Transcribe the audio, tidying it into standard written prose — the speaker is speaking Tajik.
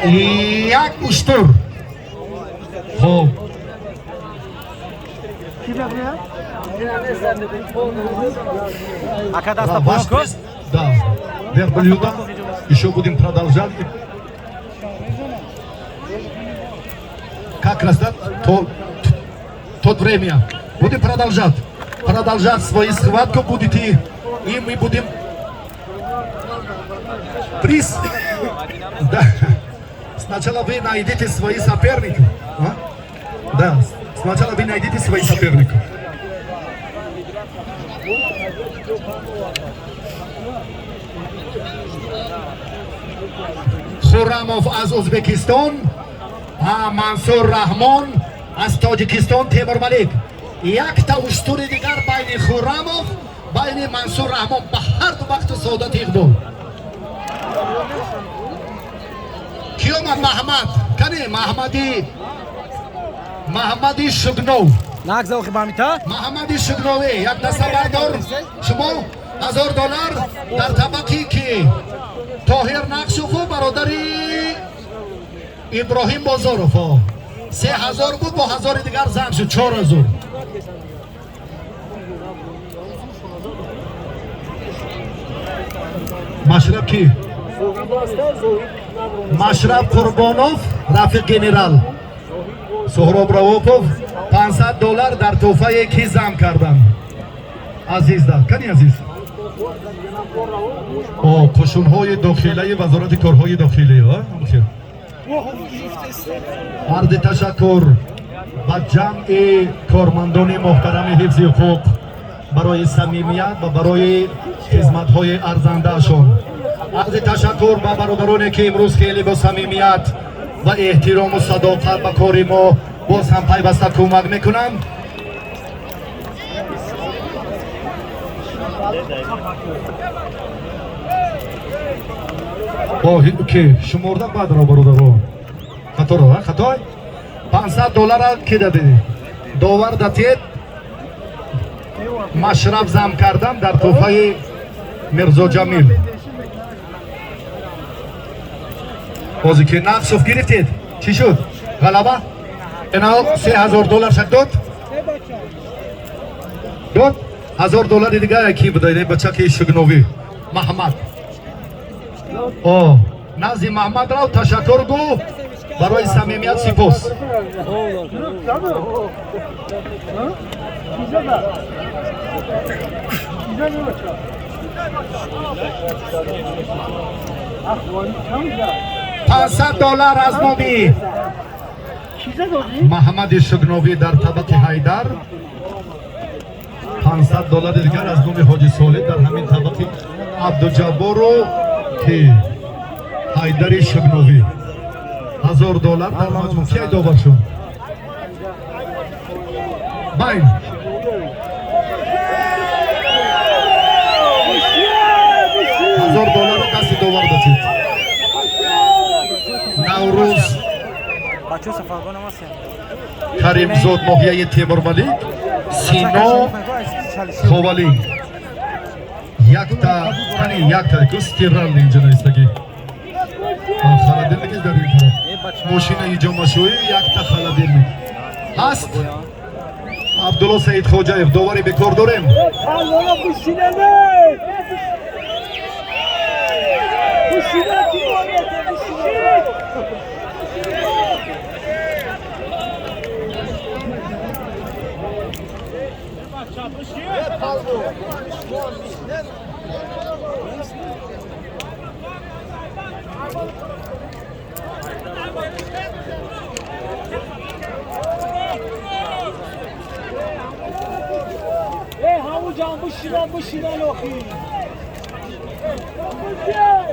Як уштур. Хуб. Ака, даста Ваш поён. приз, да, верблюда. Еще будем продолжать. Как раз, да, тот время. Будем продолжать. Продолжать свою схватку будете. И мы будем. Приз. Да. Сначала вы найдете свои соперников. А? Да. Сначала вы найдете своих соперников. Хурамов аз Узбекистон, а Мансур Раҳмон аз Тоҷикистон, Темур Малик. Якта уштури дигар байни Хурамов, байни Мансур Раҳмон, ба ҳар ду вақту саодати иқбол. Ки омад? Маҳмад. Кане Маҳмади, Маҳмади Шугнов. Нагза охи бамита. Маҳмади Шугновӣ, як дастабардор. Шумо 1000 доллар дар табақи ки Тоҳир Нақшову бародари Иброҳим Бозоров. 3000 буд, бо ҳазори дигар зам шуд, 4000. Машраб ки? Машраб Қурбонов, рафиқ генерал Суҳроб Равопов, 500 доллар дар тӯҳфае ки зам карданд. Азизда кани, Азиз. О, қушунҳои дохилаи Вазорати корҳои дохилӣ. Арзи ташаккур ба ҷамъи кормандони муҳтарами ҳифзи ҳуқуқ барои самимият ва барои хизматҳои арзандаашон. Арзи ташаккур ба бародароне, ки имрӯз хеле бо самимият ва эҳтирому садоқат ба кори мо боз ҳам пайваста кӯмак мекунанд. Ки шуморда баъдро, бародаро, хаторо хатой. 500 доллара ки дадӣ, довар датед. Машраб зам кардан дар тӯҳфаи Мирзо Ҷамил. Ҳозир ки Нақшов гирифтед, чӣ шуд? Ғалаба ина 3000 доллар шак дод, дод. 1000 доллари дига ки буда? Ин бачаки Шугновӣ, Маҳмад. О, назди Маҳмад рав, ташаккур гӯ, барои самимият сипос. 500 доллар аз номи Маҳмади Шугновӣ дар табақи Ҳайдар, 500 доллари дигар аз номи Ҳоҷи Солиҳ дар ҳамин табақи Абдуҷаббору ки Ҳайдари Шугновӣ, 1000 доллар дар маҷмӯъ. Ки довар шуд? Байн 1000 долларро дасти довар датид. Наврӯз. Бачо, сафаргон ҳастем. Каримзод, ноҳияи Темурмалик, Сино, Ховалин. Якта ани, якта ку стиральный инҷо наистагӣ, холодильник дар ин тараф, мошинаи ҷомашӯӣ, якта холодильник ҳаст. Абдулло Саидхоҷаев, довари бекор дорем. Палвона бушинане! Бушина ки монете, бушина! Эй, ҳамун ҷан бушинан, бушинан охи! Бушин!